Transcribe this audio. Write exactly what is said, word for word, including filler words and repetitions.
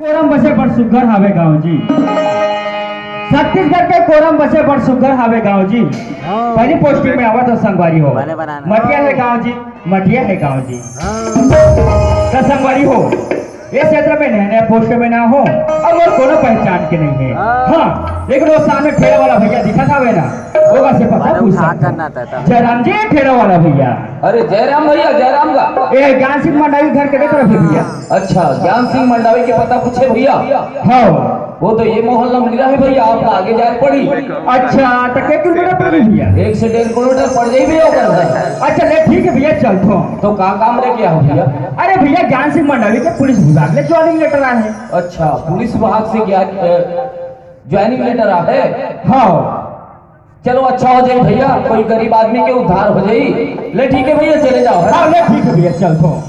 Quorum बसे बड़ सुग्घर हावे गांव जी। छत्तीसगढ़ के कोरम बसे बड़ सुग्घर हावे गांव जी। पहली पोस्टिंग में आवत हो संगवारी हो। मटिया है गांव जी, मटिया है गांव जी। तो संगवारी हो, ये क्षेत्र में नया नया पोस्ट में ना हो और मोर कोनो पहचान के नहीं है। हाँ, लेकिन वो सामने ठेला वाला भैया दिखत हावे ना, ओकर से पता पूछ सकत हो। जयराम जी, ठेला वाला भैया। अरे जयराम भैया, जयराम का? ये ज्ञान सिंह मंडावी घर के तरफ है भैया। अच्छा, ज्ञान सिंह मंडावी के पता पूछे भैया? हाँ। वो तो ये मोहल्ला में नहीं रहे भैया, आपका आगे जाए पड़ी। अच्छा, तो कितने किलोमीटर पड़ी भैया? एक से डेढ़ किलोमीटर पड़ जाई भैया ओकर घर। अच्छा, ले ठीक है भैया, चलथो। तो का काम लेके आओ भैया? अरे भैया, ज्ञान सिंह मंडावी के पुलिस विभाग ले ज्वाइनिंग लेटर आए हैं। अच्छा, पुलिस विभाग से ज्ञान, अ, ज्वाइनिंग लेटर आ है? हाँ। चलो, अच्छा हो जाई भैया, कोई गरीब आदमी के उद्धार हो जाई। ले ठीक है भैया, चले जाओ। हाँ, ले ठीक है भैया, चलथो।